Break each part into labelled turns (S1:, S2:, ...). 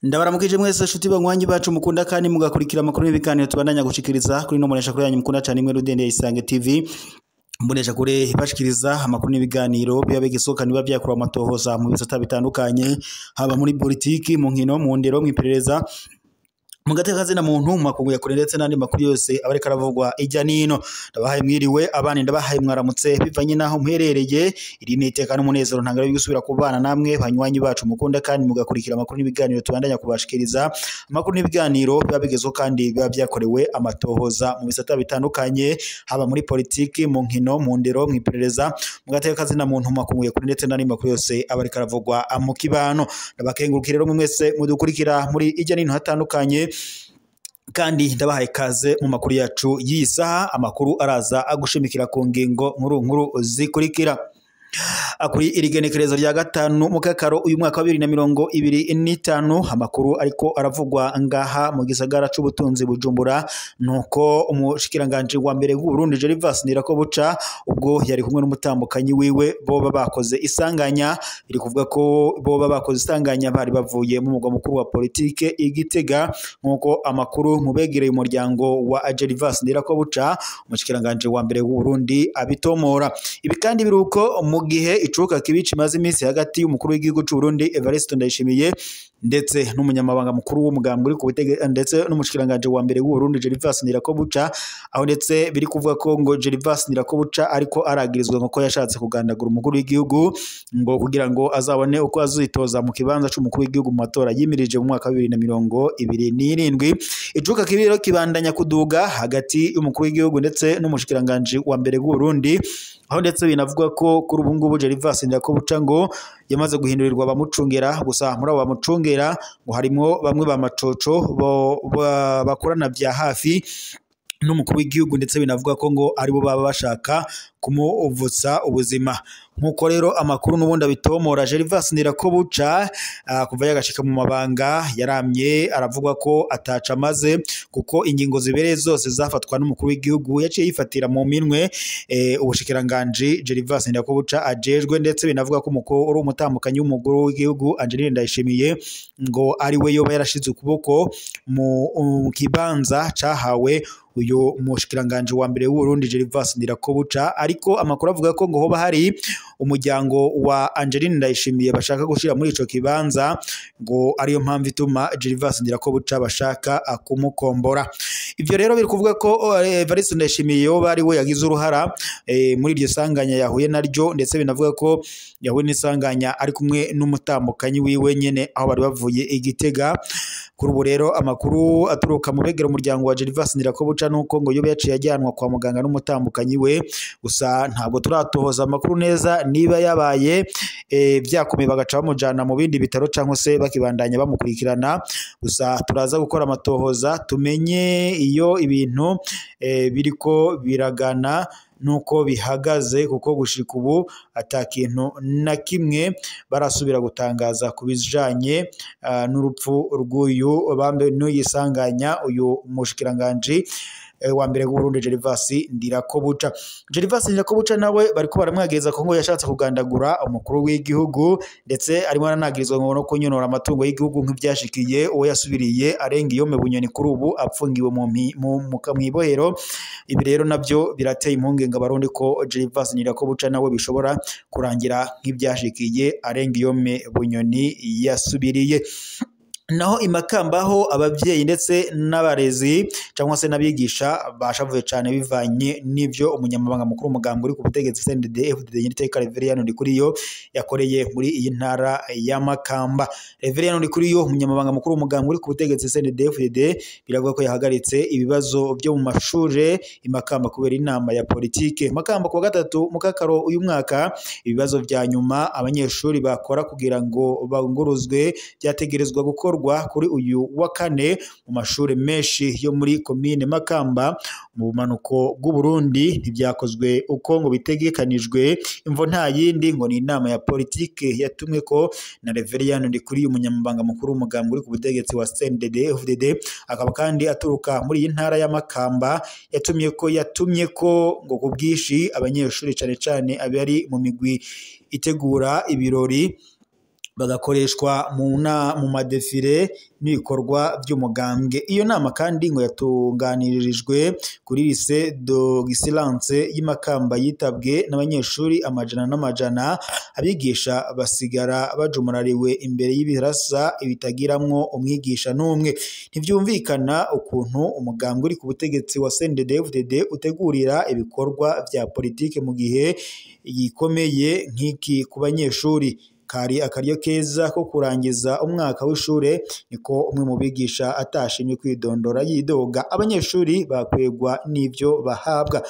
S1: Ndabaramukije mwese nshuti banywanyi bacu mukunda kandi mugakurikira amakuru n'ibiganiro tubandanya gushikiriza kuri no munesha kuri yanyu mukunda cyane imwe rudende ya Isange TV. Mbonesha kure bashikiriza amakuru n'ibiganiro biba bigisoka niba byakura amatohoza mu bisata bitandukanye, haba muri politiki, mu nkino, mu ndero, mu iperereza, mu gateka na muntu, mu makungu ya kure ndetse n'andi makuru yose abareka aravugwa ijya nino. Ndabahaye mwiriwe abandi, ndabahaye mwaramutse bivanye naho muherereye. Iri ni iteka n'umunezero ntangara gusubira kubana namwe banywanyi bacu mukunda kandi mugakurikira amakuru n'ibiganiro tubandanya kubashikiriza. Amakuru n'ibiganiro biba bigezweho kandi biba byakorewe amatohoza mu bisata bitandukanye, haba muri politiki, mu nkino, mu ndero, mu iperereza, mu gateka na muntu, mu makungu ya kure ndetse n'andi makuru yose abareka aravugwa mu kibano. Ndabakengurukira rero mwese mudukurikira muri ijya nino hatandukanye, kandi ndabahaye kaze mu makuru yacu y'iyi saha. Amakuru araza agushimikira ku ngingo nkuru nkuru zikurikira. Kuri iri genekerezo rya 5 mukakaro uyu mwaka wa 2025, amakuru ariko aravugwa ngaha mu gisagara c'ubutunzi Bujumbura nuko umushikiranganje wa mbere w'u Burundi Gervais Ndirakobuca ubwo yari kumwe n'umutambukanyi wiwe boba bakoze isanganya. Iri kuvuga ko boba bakoze isanganya bari bavuye mu mugwa mukuru wa politike Igitega, nkuko amakuru mubegereye umuryango wa Gervais Ndirakobuca umushikiranganje wa mbere w'u Burundi abitomora. Ibi kandi biruko mu gihe icuka kibi kimaze iminsi hagati y'umukuru w'igihugu c'u Burundi Evariste Ndayishimiye ndetse n'umunyamabanga mukuru w'umugambwe uri ku butegetsi ndetse n'umushikiranganje wa mbere w'u Burundi Gervais Ndirakobuca, aho ndetse biri kuvuga ko ngo Gervais Ndirakobuca ariko aragirizwa ngo ko yashatse kugandagura umukuru w'igihugu ngo kugira ngo azabone uko azitoza mu kibanza c'umukuru w'igihugu mu matora yimirije mu mwaka wa 2027. Icuka kibi rero kibandanya kuduga hagati y'umukuru w'igihugu ndetse n'umushikiranganje wa mbere w'u Burundi, aho ndetse binavugwa ko kuri ubu ngubu Gervais Ndirakobuca ngo yamaze guhindurirwa abamucungera. Gusa muri abo bamucungera ngo harimo bamwe ba macoco bakorana bya hafi n'umukuru w'igihugu, ndetse binavuga ko ngo aribo baba bashaka kumuvutsa ubuzima. Nkuko rero amakuru n'ubundi abitomora, Gervais Ndirakobuca kuva yagashika mu mabanga yaramye aravuga ko ataca amaze, kuko ingingo zibereye zose zafatwa n'umukuru w'igihugu yaciye yifatira mu minwe ubushikiranganje Gervais Ndirakobuca ajejwe, ndetse binavuga ko umukuru uri umutambukanyi w'umukuru w'igihugu Angeline Ndayishimiye ngo ari we yoba yarashize ukuboko mu kibanza cahawe uyu mushikiranganje wa mbere w'u Burundi Gervais Ndirakobuca. Ariko amakuru avuga ko ngo hoba hari umuryango wa Angeline Ndayishimiye bashaka gushira muri ico kibanza, ngo ariyo mpamvu ituma Gervais Ndirakobuca bashaka kumukombora. Ivyo rero biri kuvuga ko Evariste Ndayishimiye yoba ari we yagize uruhara muri iryo sanganya yahuye naryo, ndetse binavuga ko yahuye n'isanganya ari kumwe n'umutambukanyi wiwe nyene aho bari bavuye Igitega. Kuri ubu rero amakuru aturuka mu begera umuryango wa Gervais Ndirakobuca nuko ngo yoba yaciye ajyanwa kwa muganga n'umutambukanyi we, gusa ntabwo turatohoza amakuru neza niba yabaye byakomeye bagaca bamujana mu bindi bitaro cyangwa se bakibandanya bamukurikirana. Gusa turaza gukora amatohoza tumenye iyo ibintu biriko biragana nuko bihagaze, kuko gushika ubu atakintu na kimwe barasubira gutangaza kubijanye n'urupfu rw'uyu bambe n'uyisanganya uyu mushikiranganje wa mbere w'u Burundi Gervais Ndirakobuca. Gervais Ndirakobuca nawe bariko baramwagiriza ko ngo yashatse kugandagura umukuru w'igihugu, ndetse arimo aranagirizwa ngo no kunyonora amatungo y'igihugu nk'ivyashikiye uwo yasubiriye arenga iyo Bunyoni kuri ubu apfungiwe mu mwibohero. Ibi rero navyo birateye impungenge abarundi ko Gervais Ndirakobuca nawe bishobora kurangira nk'ivyashikiye arenga iyo Bunyoni yasubiriye. Naho imakambaho abavyeyi ndetse n'abarezi cyangwa se n'abigisha bashavuye cyane bivanye n'ivyo umunyamabanga mukuru umugambwe uri ku butegetsi CNDD-FDD Nyiriteka Reverien Ndikuriyo yakoreye muri iyi ntara ya Makamba. Reverien Ndikuriyo umunyamabanga mukuru umugambwe uri ku butegetsi CNDD-FDD biravuga ko yahagaritse ibibazo byo mu mashure imakamba kubera inama ya politike. Makamba kuwa 3 mukakaro uyu mwaka, ibibazo vya nyuma abanyeshuri bakora kugira ngo banguruzwe byategerezwa gukora gukorwa kuri uyu wa kane mu mashuri menshi yo muri komine Makamba mu bumanuko bw'u Burundi ntibyakozwe uko ngo bitegekanijwe. Imvo nta yindi ngo ni inama ya politike yatumwe ko na Reverien Ndikuriye, umunyamabanga mukuru w'umugambwe uri ku butegetsi wa CNDD-FDD, akaba kandi aturuka muri iyi ntara ya Makamba. Yatumye ko ngo ku bwinshi abanyeshuri cane cane abari mu migwi itegura ibirori bagakoreshwa mu madefire n'ibikorwa by'umugambwe. Iyo nama kandi ngo yatunganirijwe kuri lycée de Gisilance y'Imakamba, yitabwe n'abanyeshuri amajana n'amajana. Abigisha basigara bajumurariwe imbere y'ibirasa bitagiramwo umwigisha n'umwe. Ntivyumvikana ukuntu umugambwe uri ku butegetsi wa CNDD-FDD utegurira ibikorwa vya politike mu gihe gikomeye nk'iki ku banyeshuri. Kari akaryo keza ko kurangiza umwaka w'ishure, niko umwe mu bigisha atashimye kwidondora yidoga. Abanyeshuri bakwegwa n'ivyo bahabwa.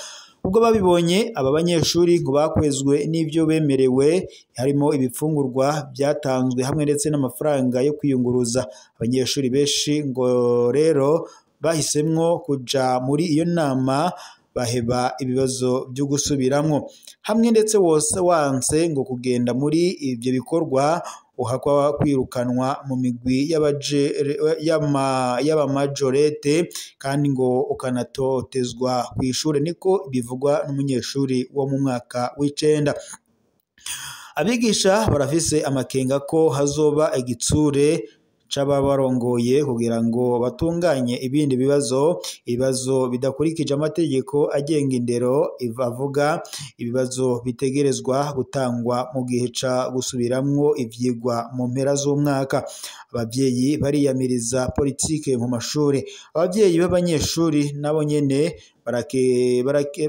S1: Ubwo babibonye, aba banyeshuri ngo bakwezwe n'ivyo bemerewe, harimo ibifungurwa byatanzwe hamwe ndetse n'amafaranga yo kwiyunguruza. Abanyeshuri benshi ngo rero bahisemwo kuja muri iyo nama, baheba ibibazo byo gusubiramwo. Hamwe ndetse wose wanse ngo kugenda muri ivyo bikorwa uhakwa kwirukanwa mu migwi y'abamajorete, kandi ngo ukanatotezwa kw'ishure, niko bivugwa n'umunyeshuri wo mu mwaka w'icenda. Abigisha barafise amakenga ko hazoba igitsure c'ababarongoye kugira ngo batunganye ibindi bibazo, ibibazo bidakurikije amategeko agenga indero, avuga ibibazo bitegerezwa gutangwa mu gihe ca gusubiramwo ivyigwa mu mpera z'umwaka. Abavyeyi bariyamiriza politike mu mashuri. Abavyeyi b'abanyeshuri nabo nyene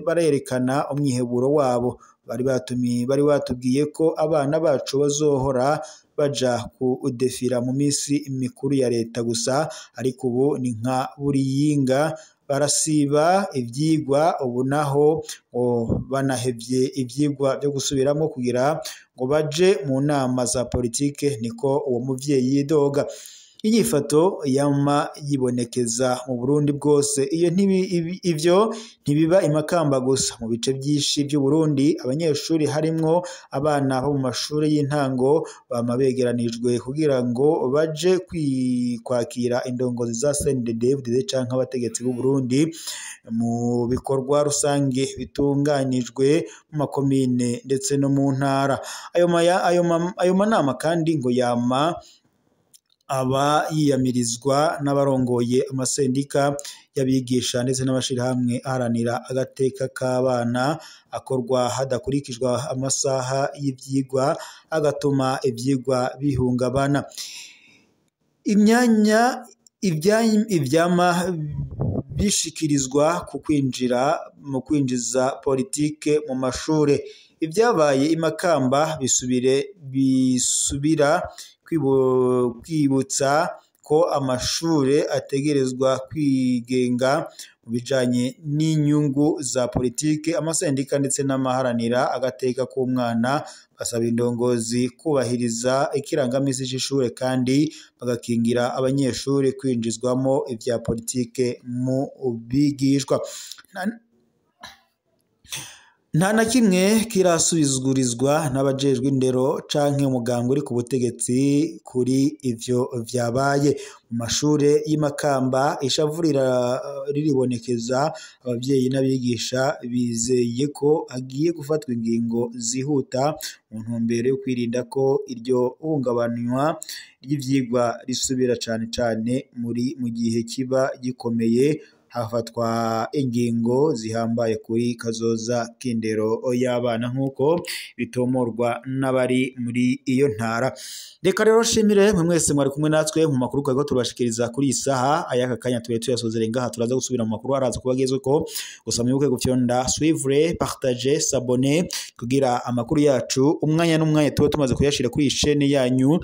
S1: barerekana umwiheburo wabo. Bari batubwiye ko abana bacu bazohora baja kudefira mu misi mikuru ya leta gusa, ariko ubu ni nka buriyinga barasiba ivyigwa. Ubu naho ngo banahevye ivyigwa vyo gusubiramwo kugira ngo baje mu nama za politike, niko uwo muvyeyi yidoga. Inyifato yama yibonekeza mu Burundi bwose. Iyo ivyo ntibiba imakamba gusa. Mu bice byinshi by'u Burundi abanyeshuri harimwo abana bo mu mashuri y'intango bama begeranijwe kugira ngo baje kwakira indongozi za CNDD-FDD canke abategetsi b'u Burundi mu bikorwa rusange bitunganijwe mu makomine ndetse no mu ntara. Ayo manama kandi ngo yama aba yiyamirizwa n'abarongoye amasendika y'abigisha ndetse n'amashirahamwe aharanira agateka k'abana, akorwa hadakurikijwe amasaha y'ivyigwa, agatuma ivyigwa bihungabana. Imyanya ivyama bishikirizwa ku kwinjira mu kwinjiza politike mu mashure. Ibyabaye imakamba bisubira kwibutsa ko amashure ategerezwa kwigenga mu bijanye n'inyungu za politike. Amasendika ndetse n'amaharanira agateka k'umwana basaba indongozi kubahiriza ikirangamisi c'ishure kandi bagakingira abanyeshuri kwinjizwamo ivya politike mu bigishwa. Nta na kimwe kirasubizgurizwa n'abajejwe indero canke umugambwe uri ku butegetsi kuri ivyo vyabaye. Mu mashure y'Imakamba ishavu riribonekeza. Abavyeyi n'abigisha bizeye ko hagiye gufatwa ingingo zihuta mu ntumbero yo kwirinda ko iryo hungabanywa ry'ivyigwa risubira, cane cane mu gihe kiba gikomeye hafatwa ingingo zihambaye kuri kazoza k'indero y'abana, nk'uko bitomorwa n'abari muri iyo ntara. Reka rero nshimire mwe mwese mwari kumwe natwe mu makuru twari tubashikiriza kuri iyi saha. Ayaka kanya tuye tuyasozere ngaha, turaza gusubira mu makuru araza kuba agezweko. Gusa mwibuke gufyonda suivre, partager, s'abonner kugira amakuru yacu umwanya n'umwanya tuba tumaze kuyashira kuri iyi chaîne yanyu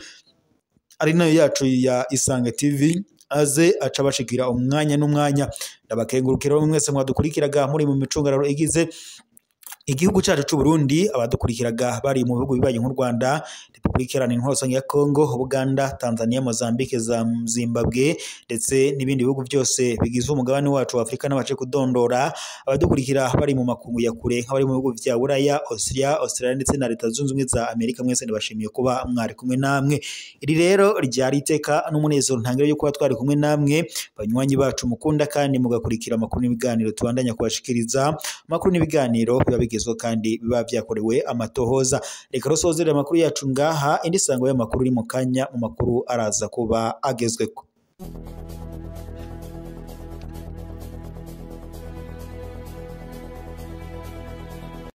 S1: ari nayo yacu ya Isange TV, aze aca bashikira umwanya n'umwanya. Ndabakengurukira mwese mwadukurikiraga muri mu micungararo igize Igihugu cacu c'u Burundi, abadukurikiraga bari mu bihugu bibanyi nk'u Rwanda, Repubulika Iharanira Intwaro Rusange ya Kongo, Uganda, Tanzania, Mozambique, Zimbabwe ndetse n'ibindi bihugu byose bigize umugabane wacu wa Afurika n'abace kudondora. Abadukurikira bari mu makungu ya kure nk'abari mu bihugu vya Buraya, Austria, Australia ndetse na Leta Zunze Ubumwe za Amerika, mwese ndabashimiye kuba mwari kumwe namwe. Iri rero ryari iteka n'umunezero ntangire yo kuba twari kumwe namwe, banywanyi bacu mukunda kandi mugakurikira amakuru n'ibiganiro tubandanya kubashikiriza. Amakuru n'ibiganiro biba bigezweho kandi biba vyakorewe amatohoza. Reka rusozere amakuru yacu ngaha, indi sango y'amakuru iri mu kanya mu makuru araza kuba agezweko.